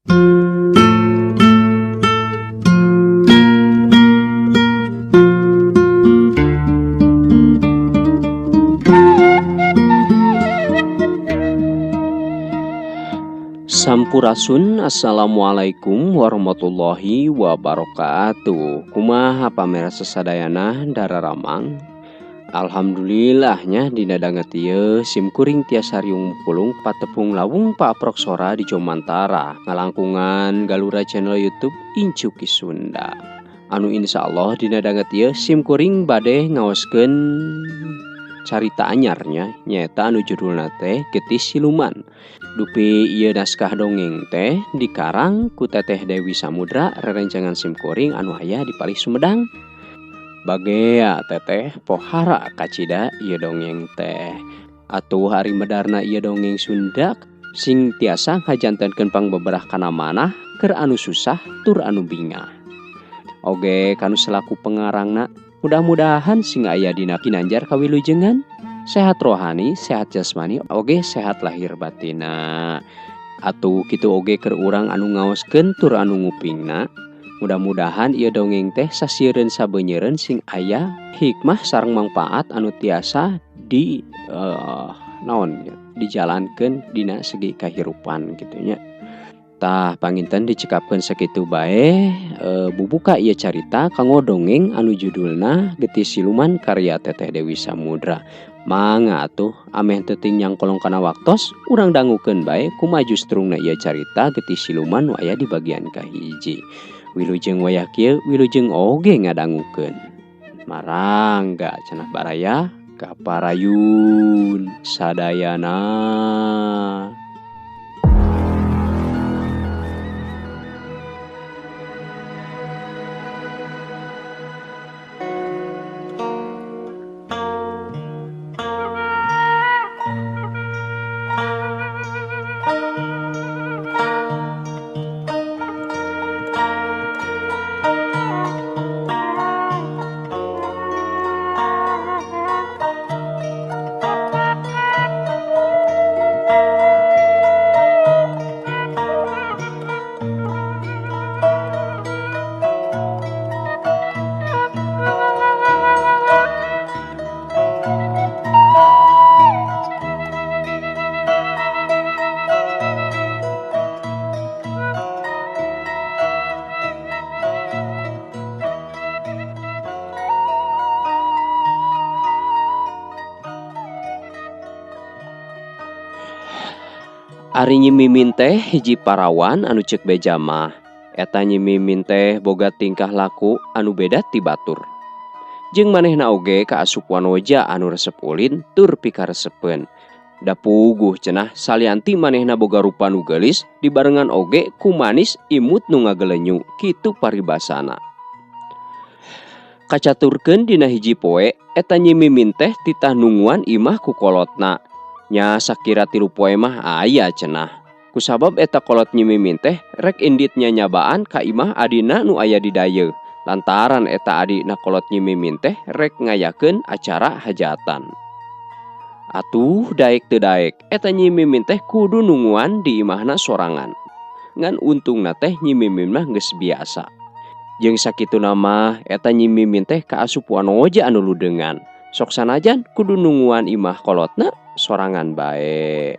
Sampurasun, assalamualaikum warahmatullahi wabarakatuh. Kumaha pamirsa sadayana, dararamang? Alhamdulillahnya, dina danget ieu sim kuring tiasa riung pulung patepung lawung paprok sora di Jomantara ngalangkungan Galura channel YouTube Incuki Sunda, anu insya Allah dina danget ieu sim kuring bade ngaoskeun carita anyarnya, nyaeta anu judulna teh Getih Siluman. Dupi ieu naskah dongeng teh dikarang ku Teteh Dewi Samudra, rerencangan sim kuring anu aya di Palih Sumedang. Bagea Teteh, pohara kacida ieu dongeng teh. Atuh ari medarna ieu dongeng Sunda sing tiasa ngajantenkeun pangbeberah kana manah keur anu susah tur anu bingah. Oge kanu selaku pengarangna, mudah-mudahan sing aya dina kinanjar kawilujengan, sehat rohani, sehat jasmani, oge sehat lahir batina. Atuh kitu oge keur urang anu ngaoskeun tur anu ngupingna. Mudah-mudahan ieu dongeng teh sasieureun sabeunyereun sing aya hikmah sareng mangpaat anu tiasa di naon ya, dijalankeun dina segi kahirupan kitu nya. Tah, panginten dicekapkeun sakitu bae bubuka ieu carita kanggo dongeng anu judulna Getih Siluman karya Teteh Dewi Samudra. Mangga atuh, ameh teu nyangkolong kana waktos, urang dangukeun bae kumaha justrungna ieu carita Getih Siluman nu aya di bagian kahiji. Wilujeng wayah kieu, wilujeng oge ngadangukeun. Marangga cenah baraya kaparayun sadayana. Ari Nyi Mimin teh hiji parawan anu ceuk beja mah. Eta Nyi Mimin teh boga tingkah laku anu beda ti batur. Jeung manehna oge kaasup wanoja anu resep ulin tur pikaresepeun. Da puguh cenah, salianti manehna boga rupa nu geulis, dibarengan oge ku manis imut nu ngagelenyu, kitu paribasana. Kacaturkeun dina hiji poe, eta Nyi Mimin teh titah nunguan imah ku kolotna. Nya sakira 3 poe mah aya cenah. Kusabab eta kolot Nyi Mimin teh rek indit nyanyabaan ka imah adina nu aya di dayeuh. Lantaran eta adina kolot Nyi Mimin teh rek ngayakeun acara hajatan. Atuh daek teu daek, eta Nyi Mimin teh kudu nunguan di imahna sorangan. Ngan untungna teh Nyi Mimin mah geus biasa. Jeung sakituna mah eta Nyi Mimin teh kaasup wanoja anu ludengan. Sok sanajan kudu nunguan imah kolotna sorangan bae.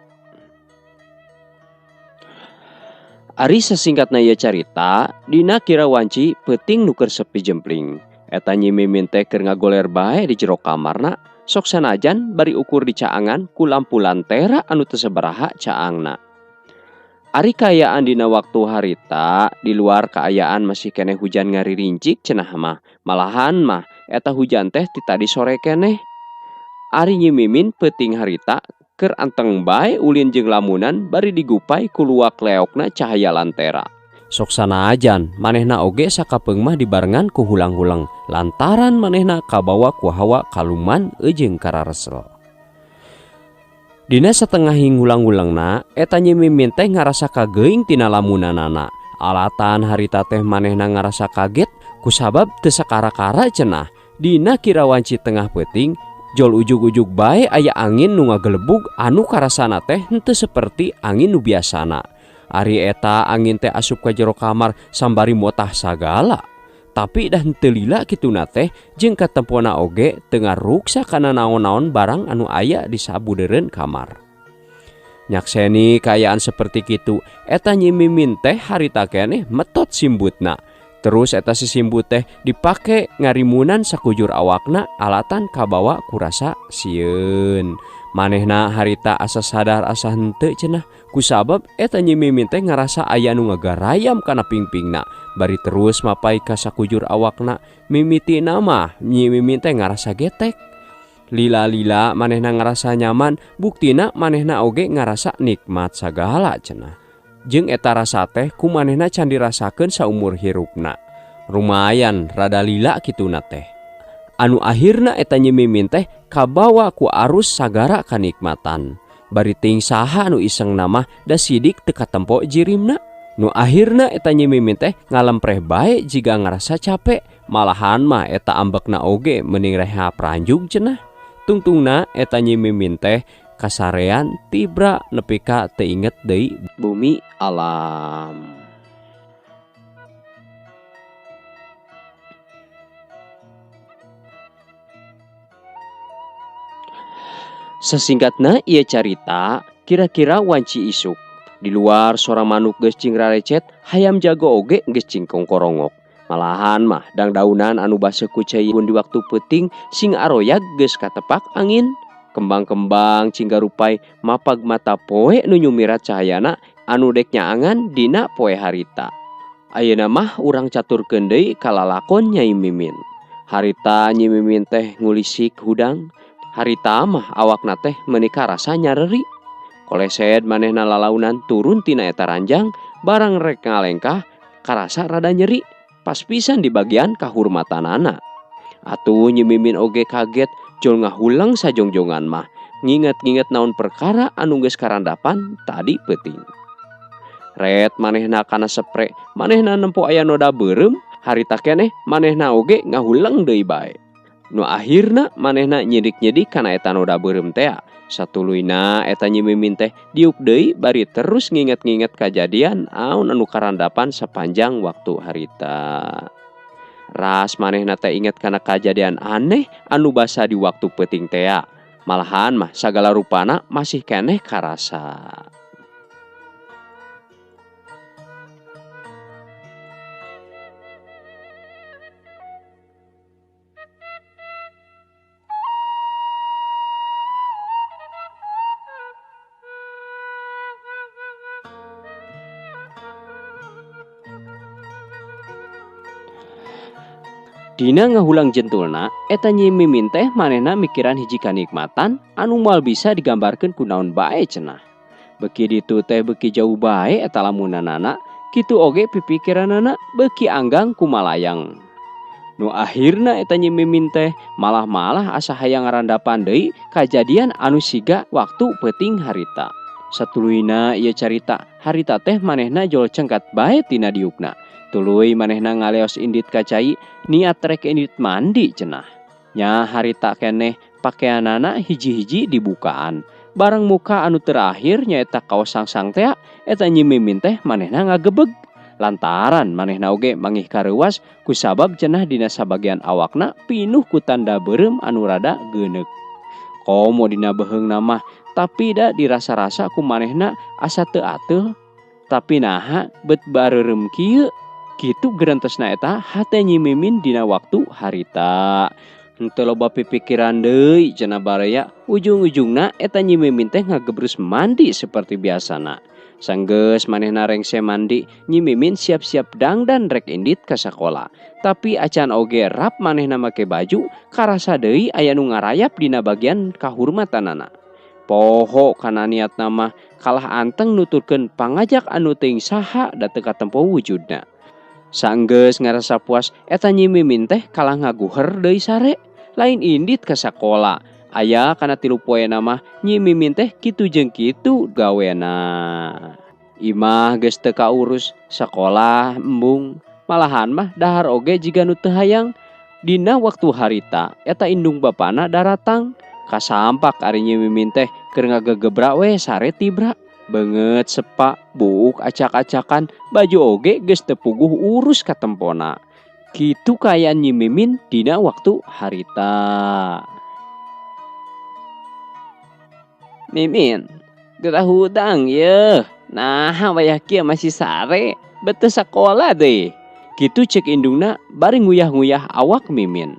Ari sasingkatna ieu carita, dina kira wanci peuting nu keur sepi jempling. Eta Nyi Mimin teh keur ngagoler bae di jero kamarna, sok sanajan bari ukur dicaangan ku lampu lantera anu teu sabaraha caangna. Ari kaayaan dina waktu harita, di luar kaayaan masih keneh hujan ngaririncik cenah mah. Malahan mah eta hujan teh ti tadi sore keneh. Ari Nyi Mimin peuting harita keur anteng bae ulin jeung lamunan bari digupai ku luak leokna cahaya lantera. Sok sanajan manehna oge sakapeung mah dibarengan ku hulang-huleng lantaran manehna kabawa ku hawa kaluman jeung kararesel. Dina satengahing hulang-hulengna eta Nyi Mimin teh ngarasa kageuing tina lamunanana. Alatan harita teh manehna ngarasa kaget kusabab teu sakara-kara cenah. Dina kira wanci tengah peuting jol ujug-ujug bae aya angin nu ngagelebug anu karasana teh henteu seperti angin nu biasana. Ari eta angin teh asup ka jero kamar sambari motah sagala. Tapi dah henteu lila kituna teh jeung katempona oge teu ngaruksa kana naon-naon barang anu aya di sabudeureun kamar. Nyakseni kaayaan seperti kitu, eta Nyi Mimin teh harita keneh metot simbutna. Terus eta si simbut teh dipake ngarimunan sakujur awakna alatan kabawa kurasa sieun. Manehna harita asa sadar asa henteu cenah kusabab eta Nyi Mimin teh ngarasa aya nu ngagarayam kana pingpingna bari terus mapai ka sakujur awakna. Mimitina mah Nyi Mimin teh ngarasa getek. Lila-lila manehna ngarasa nyaman, buktina manehna oge ngarasa nikmat sagala cenah. Jeung eta rasa teh ku manehna can dirasakeun saumur hirupna. Lumayan rada lila kituna teh. Anu akhirna eta Nyi Mimin teh kabawa ku arus sagara kanikmatan. Bari ting saha nu iseng mah da sidik teu katempo jirimna. Nu akhirna eta Nyi Mimin teh ngalempreh bae jiga ngarasa capek. Malahan mah eta ambekna oge mending reha pranjug cenah. Tungtungna eta Nyi Mimin teh kasarean tibra nepi ka teu inget deui bumi alam. Sesingkatna ieu carita kira-kira wanci isuk. Di luar sora manuk geus cing rarecet, hayam jago oge geus cing kongkorongok. Malahan mah dangdaunan anu baseuh ku cai di waktu peuting sing aroyag geus katepak angin. Kembang-kembang cing garupai mapag mata poe nu nyumirat cahayana anu dek nyaangan dina poe harita. Ayeuna mah urang caturkeun deui ka lalakon Nyai Mimin. Harita Nyi Mimin teh ngulisik hudang. Harita mah awakna teh meuni karasa nyareri. Kolesed manehna lalaunan turun tina eta ranjang barang rek ngalengkah karasa rada nyeri pas pisan di bagian kahurmatanana. Atuh Nyi Mimin oge kaget jol ngahulang sajongjongan mah nginget-nginget naon perkara anu geus karandapan tadi peuting. Ret manehna kana sepre, manehna nempo aya noda beureum, harita keneh manehna oge ngahulang deui bae. Nu akhirna manehna nyidik-nyidik kana eta noda beureum tea. Satuluyna eta Nyi Mimin teh diuk deui bari terus nginget-nginget kajadian aun anu karandapan sepanjang waktu harita. Ras manehna teh inget kana kajadian aneh anu basa di waktu peuting tea. Malahan mah sagala rupana masih keneh karasa. Dina ngahulang jentulna, eta Nyi Mimin teh manehna mikiran hiji kanikmatan anu moal bisa digambarkeun ku naon bae cenah. Beki ditu teh beki jauh bae eta lamunanana, kitu oge pipikiranana beki anggang kumalayang. Nu akhirna eta Nyi Mimin teh malah-malah asa hayang ngarandapan deui kajadian anu siga waktu peuting harita. Satuluyna ieu carita, harita teh manehna jol cengkat bae tina diukna. Tuluy manehna ngaleos indit ka cai, niat rek indit mandi cenah. Nya harita keneh pakeanana hiji-hiji dibukaan. Barang muka anu terakhir nyaeta kaos sangsang tea, eta Nyi Mimin teh manehna ngagebeg. Lantaran manehna oge mangih kareuwas kusabab cenah dina sabagian awakna pinuh ku tanda beureum anu rada geuneuk. Komo dina beheungna mah, tapi da dirasa-rasa ku manehna asa teu ateul. Tapi naha bet bareureum kieu? Kitu gerentesna eta hate Nyi Mimin dina waktu harita. Henteu loba pipikiran deui cenah baraya, ujung-ujungna eta Nyi Mimin teh ngagebrus mandi seperti biasana. Sanggeus manehna rengse mandi, Nyi Mimin siap-siap dangdan rek indit ka sakola. Tapi acan oge rap manehna make baju, karasa deui aya nu ngarayap dina bagian kahurmatanana. Poho kana niatna mah kalah anteng nuturkeun pangajak anu teuing saha da teu katempo wujudna. Sanggeus ngarasa puas eta Nyi Mimin teh kalah ngaguher deui sare, lain indit ka sakola. Aya kana 3 poena mah Nyi Mimin teh kitu jeung kitu gawena. Imah geus teu kaurus, sakolah embung, malahan mah dahar oge jiga nu teu hayang. Dina waktu harita eta indung bapana daratang, kasampak ari Nyi Mimin teh keur ngagegebra we sare tibra. Beungeut sepa, buuk acak-acakan, baju oge geus teu puguh urus katempona. Kitu kaayaan Nyi Mimin dina waktu harita. Mimin, gerah hudang yeuh. Naha wayah kieu masih sare, bet teu sakola deui. Kitu ceuk indungna bari nguyah-nguyah awak Mimin.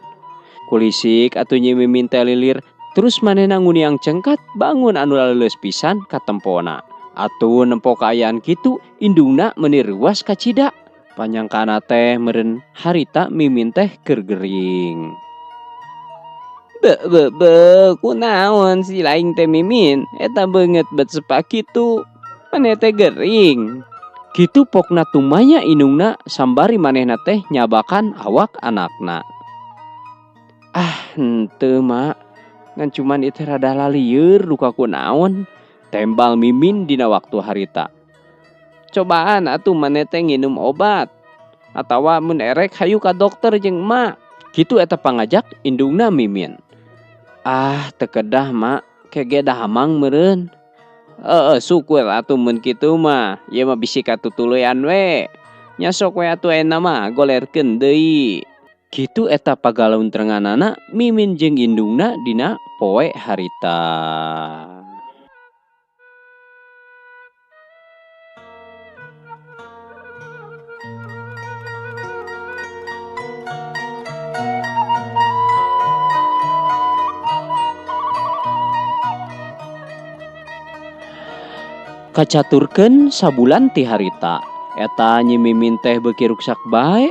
Kulisik atuh Nyi Mimin teh lilir, terus manehna nguniang cengkat bangun anu laleuleus pisan katempona. Atuh nempo kaayaan kitu, indungna meuni reuas kacida. Panyangkana teh meureun harita Mimin teh keur gering. Be be be kunaon si laing teh Mimin, eta beungeut bet sepa kitu. Maneh teh gering. Kitu pokna tumanya indungna sambari manehna teh nyabakan awak anakna. Ah henteu mak, ngan cuman ieu teh rada lalieur duka kunaon, tembal Mimin dina waktu harita. Cobaan atuh maneh teh nginum obat atawa mun erek hayu ka dokter jeung emak. Kitu eta pangajak indungna Mimin. Ah teu kedah mak, kege dahamang meureun. Heeh syukur atuh mun kitu mah, ieu mah bisi katutuluyan we. Nya sok we atuh ayeuna mah golerkeun deui. Kitu eta pagalaun-terenganana Mimin jeung indungna dina poe harita. Kacaturkeun sabulan ti harita, eta Nyi Mimin teh beuki ruksak bae,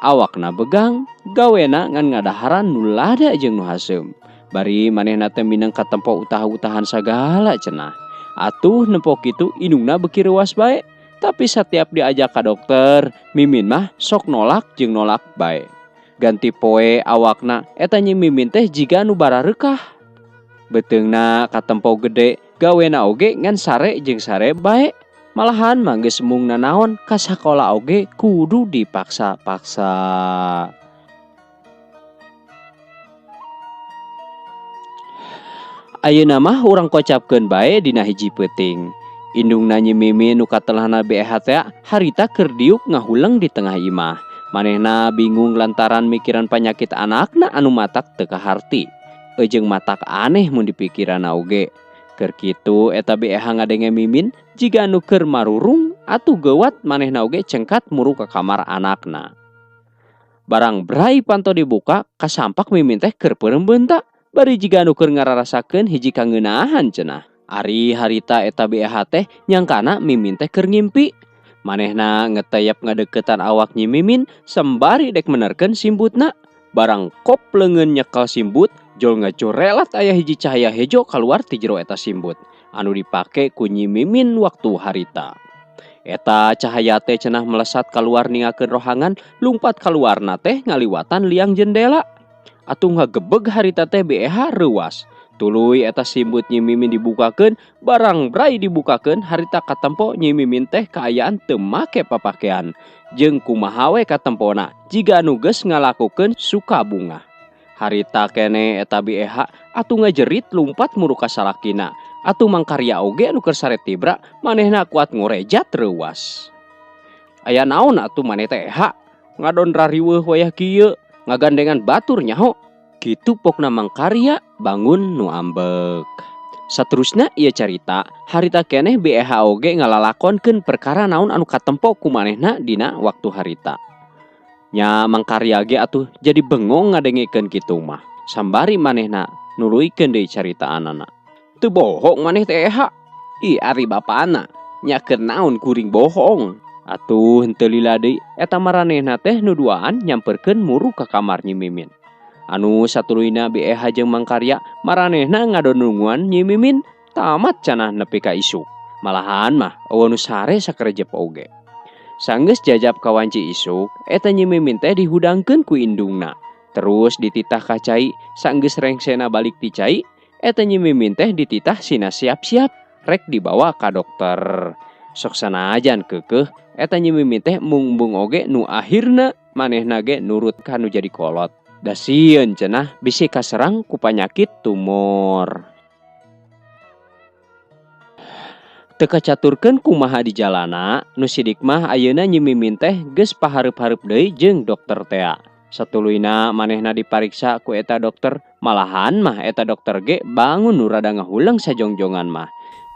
awakna begang, gawena ngan ngadaharan nu lada jeung nu haseum. Bari manehna teh mineng katempo utah-utahan sagala cenah. Atuh nempo kitu indungna beuki reuas bae, tapi satiap diajak ka dokter, Mimin mah sok nolak jeung nolak bae. Ganti poe awakna eta Nyi Mimin teh jiga nu barareukah. Beuteungna katempo gede, gawena oge ngan sare jeung sare bae. Malahan mah geus embung nanaon ka sakola oge kudu dipaksa-paksa. Ayeuna mah urang kocapkeun bae dina hiji peuting. Indungna Nyi Mimin nu katelahna BEH teh harita keur diuk ngahuleng di tengah imah. Manehna bingung lantaran mikiran panyakit anakna anu matak teu kaharti. Ejeung matak aneh mun dipikiranna oge. Keur kitu eta BEH ngadenge Mimin jiga anu keur marurung atuh geuwat manehna oge cengkat muru ka kamar anakna. Barang brai panto dibuka kasampak Mimin teh keur peureum beunta bari jiga anu keur ngararasakeun hiji kangeunahan cenah. Ari harita eta BEH teh nyangkana Mimin teh keur ngimpi. Manehna ngeteyep ngadeuketan awak Nyi Mimin sembari dek menerkeun simbutna. Barang kop leungeun nyekel simbut, jol ngacorelat aya hiji cahaya hejo kaluar ti jero eta simbut anu dipake ku Nyi Mimin waktu harita. Eta cahaya teh cenah melesat kaluar ningakeun rohangan, lumpat kaluarna teh ngaliwatan liang jendela. Atuh ngagebeg harita teh BEH reuas. Tuluy eta simbut Nyi Mimin dibukakeun, barang brai dibukakeun harita katempo Nyi Mimin teh kaayaan teu make papakean. Jeung kumaha we katempona jiga anu geus ngalakukeun suka bungah. Harita keneh eta BEH atuh ngajerit lumpat muru ka salakina. Atuh mangkarya oge anu keur sare tibra manehna kuat ngorejat reuas. Aya naon atuh maneh teh EH? Ngadon rariweuh wayah kieu, ngagandengan batur nyaho. Kitu pokna mangkarya bangun nu ambek. Saterusna ieu carita, harita keneh BEH oge ngalalakonkeun perkara naon anu katempo ku manehna dina waktu harita. Nya mangkarya ge atuh jadi bengong ngadengekeun kitu mah. Sambari manehna nuluykeun deui caritaanana. Teu bohong maneh teh EH. Ih ari bapana, nya keur naon kuring bohong. Atuh henteu lila deui eta maranehna teh nu duaan nyamperkeun muru ka kamar Nyi Mimin. Anu satuluyna BEH jeung Mangkarya maranehna ngadonunguan Nyi Mimin tamat cenah nepi ka isuk. Malahan mah eueuh nu sare sakerejep oge. Sanggeus jajab ka wanci isuk, eta Nyi Mimin teh dihudangkeun ku indungna. Terus dititah ka cai, sanggeus rengsena balik ti cai, eta Nyi Mimin teh dititah sina siap-siap rek dibawa ka dokter. Sok sanajan keukeuh, eta Nyi Mimin teh embung-embung oge nu akhirna manehna ge nurut ka nu jadi kolot. Da sieun cenah bisi kaserang ku panyakit tumor. Teu kacaturkeun kumaha di jalana, nu sidik mah ayeuna Nyi Mimin teh geus pahareup-hareup deui jeung dokter tea. Satuluyna manehna dipariksa ku eta dokter, malahan mah eta dokter ge bangun nu rada ngahuleng sajongjongan mah.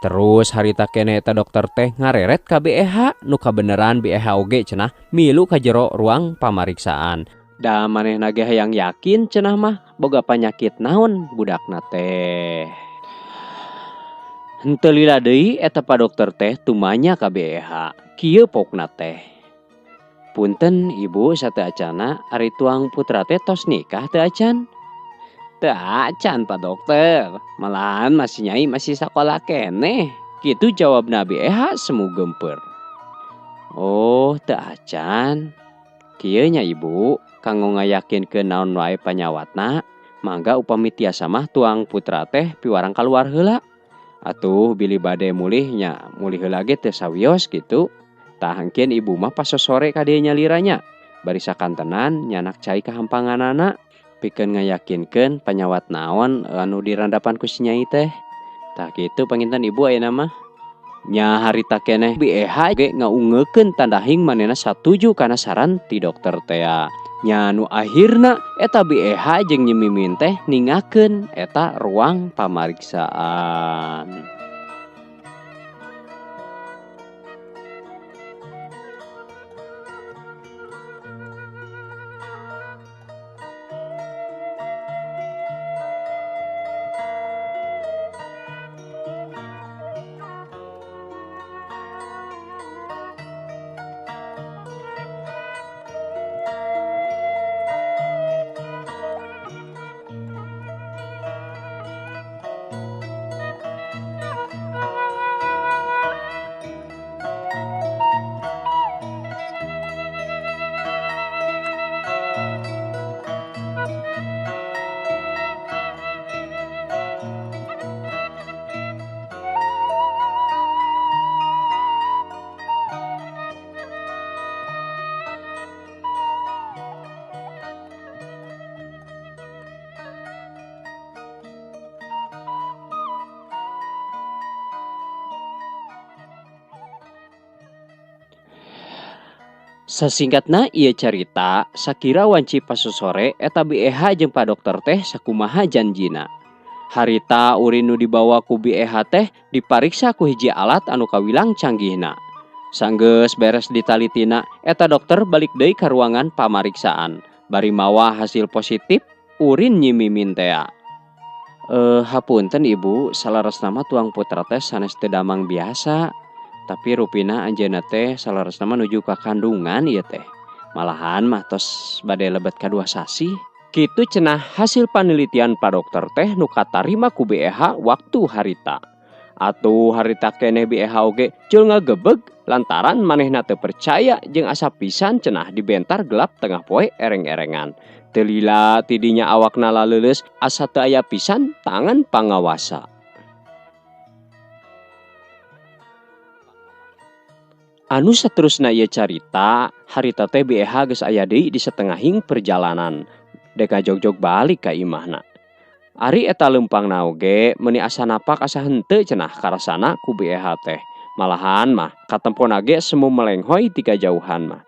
Terus harita keneh eta dokter teh ngareret ka Bi Eha, nu kabeneran Bi Eha oge cenah milu ka jero ruang pamariksaan. Da manehna ge hayang yakin cenah mah boga panyakit naon budakna teh. Henteu lila deui eta pa dokter teh tumanya ka Bi Eha, kieu pokna teh. Punten ibu sateuacana ari tuang putra teh tos nikah teu acan? Teu acan pa dokter, malahan mah si nyai masih sakola keneh. Kitu jawabna Bi Eha semu geumpeur. Oh teu acan. Kieu nya ibu, kanggo ngayakinkeun naon wae panyawatna, mangga upami tiasa mah tuang putra teh piwarang kaluar heula. Atuh bilih bade mulih nya mulih heula ge teu sawios kitu. Tah engkeun ibu mah pasosore ka dieu nyalira nya. Bari sakantenan nyanak cai kahampanganana pikeun ngayakinkeun panyawat naon anu dirandapan ku si nyai teh. Tah kitu panginten ibu ayeuna mah. Nya harita keneh Bi Eha ge ngaungekeun tandahing manehna satuju kana saran ti dokter tea. Nya nu akhirna eta Bi Eha jeung Nyi Mimin teh ningakeun eta ruang pamariksaan. Sasingkatna ieu carita, sakira wanci pasosore eta Bi Eha jeung Pa Dokter teh sakumaha janjina. Harita urin nu dibawa ku Bi Eha teh dipariksa ku hiji alat anu kawilang canggihna. Sanggeus beres ditalitina, eta dokter balik deui ka ruangan pamariksaan. Bari mawa hasil positif urin Nyi Mimin tea. Hapunten ibu, salaresna mah tuang putra teh sanes teu damang biasa. Tapi rupina anjeunna teh salaresna mah nuju ka kandungan ieu teh. Malahan mah tos bade lebet ka 2 sasih. Kitu cenah hasil panelitian pa dokter teh nu katarima ku Bi Eha waktu harita. Atuh harita keneh Bi Eha oge jol ngagebeg lantaran manehna teu percaya jeung asa pisan cenah dibentar gelap tengah poe ereng-erengan. Teu lila tidinya awakna laleuleus asa teu aya pisan tangan pangawasa. Anu saterusna ieu carita, harita teh Bi Eha geus aya deui di satengahing perjalanan. Dek ngajogjog balik ka imahna. Ari eta leumpangna oge meuni asa napak asa henteu cenah karasana ku Bi Eha teh. Malahan mah katempona ge semu melenghoy ti kajauhan mah.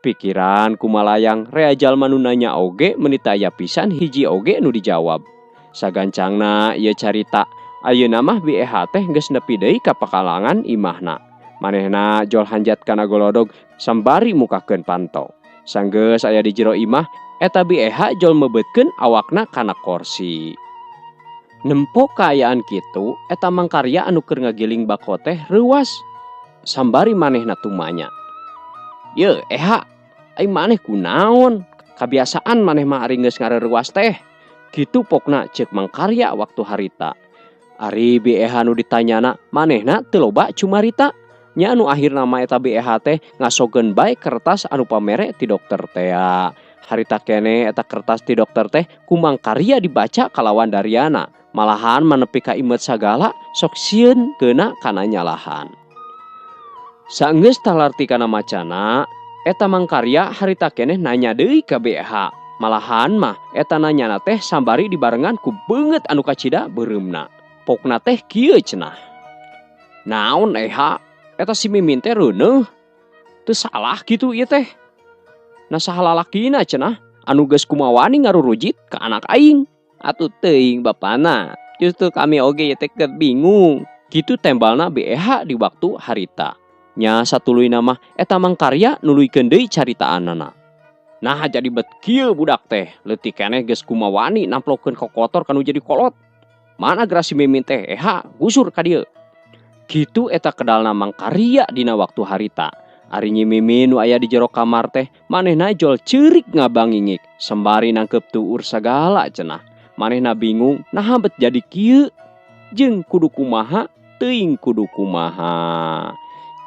Pikiran kumalayang rea jalma nu nanya oge meuni teu aya pisan hiji oge nu dijawab. Sagancangna ieu carita, ayeuna mah Bi Eha teh geus nepi deui ka pakalangan imahna. Manehna jol hanjat kana golodog sambari mukakeun panto. Sanggeus aya di jero imah, eta Bi Eha jol mebeutkeun awakna kana korsi. Nempo kaayaan kitu, eta mangkarya anu keur ngagiling bako teh reuas. Sambari manehna tumanya. Ye, Eha, ai maneh kunaon? Kabiasaan maneh mah ari geus ngareuwas teh. Kitu pokna ceuk mangkarya waktu harita. Ari Bi Eha nu ditanyana, manehna teu loba cumarita. Nya anu akhirna mah eta Bi Eha teh ngasogeun bae kertas anu pamere ti dokter tea. Harita keneh eta kertas ti dokter teh ku mangkarya dibaca kalawan dariana. Malahan manepi ka imeut sagala sok sieun keuna kana nyalahan. Saenggeus talarti kana macana, eta mangkarya harita keneh nanya deui ka Bi Eha. Malahan mah eta nanyana teh sambari dibarengan ku beungeut anu kacida beureumna. Pokna teh kieu cenah. Naon Eha eta si Mimin teh reuneuh teu salah kitu ieu teh. Nah saha lalakina cenah anu geus kumawani ngarurujit ka anak aing. Atuh teuing bapana, justru kami oge ieu teh keur bingung. Kitu tembalna Bi Eha di waktu harita. Nya satuluyna mah eta Mang Karya nuluykeun deui caritaanana. Naha jadi bet kieu budak teh, leutik keneh geus kumawani namplokeun kokotor ka nu jadi kolot. Mana geura si Mimin teh Eha gusur ka dieu. Kitu eta kedalna Mang Karya dina waktu harita. Ari Nyi Mimin nu aya di jero kamar teh manehna jol ceurik ngabangingik sembari nangkeup tuur sagala cenah. Manehna bingung naha bet jadi kieu jeung kudu kumaha teuing kudu kumaha.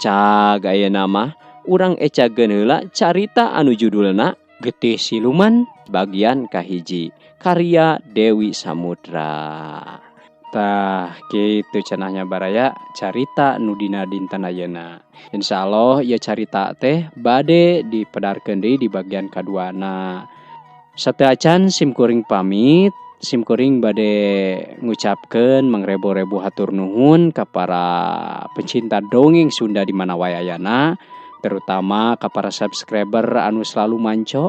Cag ayeuna mah urang ecageun heula carita anu judulna Getih Siluman bagian kahiji karya Dewi Samudra. Tah kitu cenah nya baraya carita nu dina dinten ayeuna. Insyaallah ieu carita teh bade dipedarkeun deui di bagian kaduana. Sateuacan sim kuring pamit, sim kuring bade ngucapkeun mangrebo-rebo hatur nuhun ka para pecinta dongeng Sunda di mana wae ayana, terutama ka para subscriber anu selalu manco.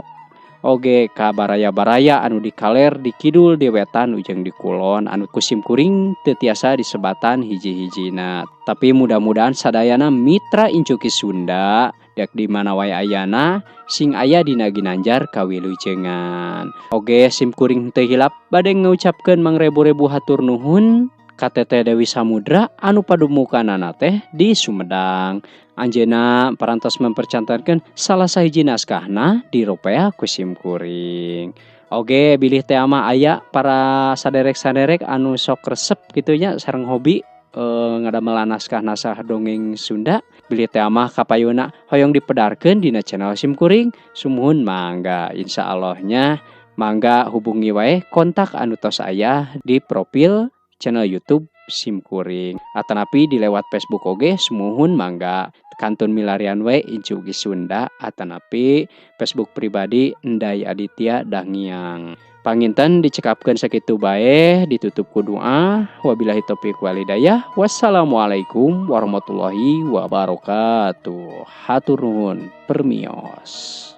Oge ka baraya-baraya anu di kaler, di kidul, di wetan ujang di kulon anu ku sim kuring teu tiasa disebatan hiji-hijina. Tapi mudah-mudahan sadayana mitra Incuki Sunda dek di mana wae ayana sing aya dina ginanjar kawilujengan. Oge sim kuring teu hilap bade ngucapkeun mangrebo-rebo hatur nuhun ka Teteh Dewi Samudra anu padumukanana teh di Sumedang. Anjeunna parantos mempercantenkeun salah sahiji naskahna di ropea ku sim kuring. Oge bilih teh ama aya para saderek-saderek anu sok resep kitu nya sareng hobi ngadamelan naskah-naskah dongeng Sunda, bilih teh amah kapayuna hoyong dipedarkeun dina channel sim kuring, sumuhun mangga, insyaallah nya mangga hubungi wae kontak anu tos aya di profil channel YouTube sim kuring atanapi di lewat Facebook oge sumuhun mangga kantun milarian we Incuki Sunda atanapi Facebook pribadi Enday Aditya Dangiang. Panginten dicekapkeun sakitu bae, ditutup ku doa wabillahi taufik walhidayah, wassalamualaikum warahmatullahi wabarakatuh. Hatur nuhun, permios.